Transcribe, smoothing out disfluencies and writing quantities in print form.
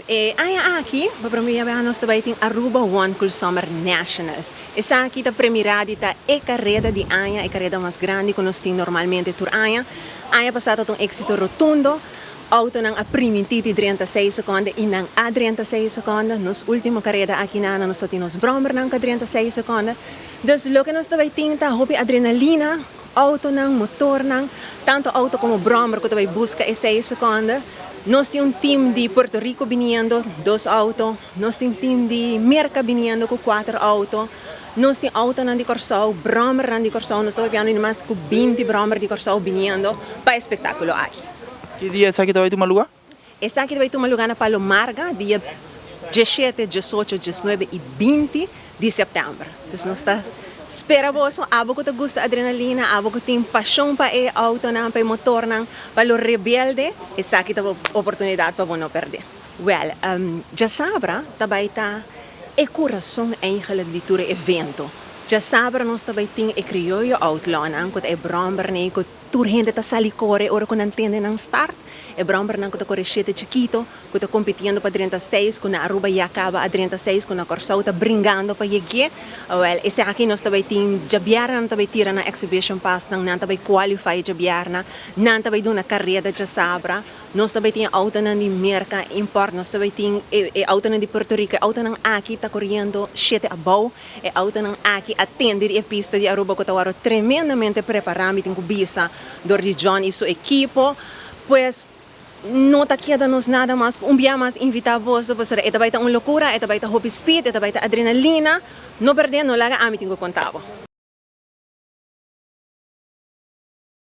E aña aki, pa prome biaha nos ta bay tin Aruba One Cool Summer Nationals. Esaki ta premira di ta e careda di aña, e careda mas grandi cu nos tin normalmente tur aña. Aña pasa ta un exito rotundo. Autonan a priminti di drenta 6 seconde y nan a drenta 6 seconde. Nos ultimo careda aki na nos tin nos brommernan cu drenta 6 seconde. Dus loke nos ta bay tin ta hopi adrenalina, autonan, motornan, tanto auto como brommer cu ta bay busca e 6 seconde. Nos tin un team di Puerto Rico biniendo, dos auto. Nos tin team di Merca biniendo cu cuater auto. Nos tin autonan di Corsou, brommernan di Corsou. Nos ta papiando mas cu 20 brommer di Corsou biniendo pa e espectaculo aki. Ki dia esaki ta bay tuma luga? Esaki ta bay tuma luga na Palo Marga, dia 17, 18, 19 y 20 di september. Anto nos ta spera bo, abo cu ta gusta adrenalina, abo cu tin pasion pa e autonan, pa e motornan, pa lo rebelde, esaki ta e oportunidad pa no perde. Well, diasabra tambe ta e curason eigenlijk di tur evento. Diasabra nos tambe tin e Crioyo Outlaw, cu e brommer ne, cu tur hende ta sali core ora cu nan tende nan start. E brommernan cu ta core shete chikito, cu ta competindo pa 36, cu na Aruba ya caba a 36, cu na Corsou ta bringando pa yega. Well, esaki nos tambe tin diabierna, nan tambe tira nan exhibition pass, nan tambe qualify diabierna, nan tambe duna careda diasabra. Nos tambe tin autonan di Merca import, nos tambe tin e autonan di Puerto Rico, autonan aki ta coriendo shete abou, e autonan aki a tende e pista di Aruba cu ta tremendamente prepara, mi tin cu bisa door di John y su ekipo. Pues no ta keda nos nada mas un dia mas invita bo, pues e ta bay ta un locura, e ta bay ta hopi speed, e ta bay ta adrenalina. No perde, no laga ami tin cu conta bo.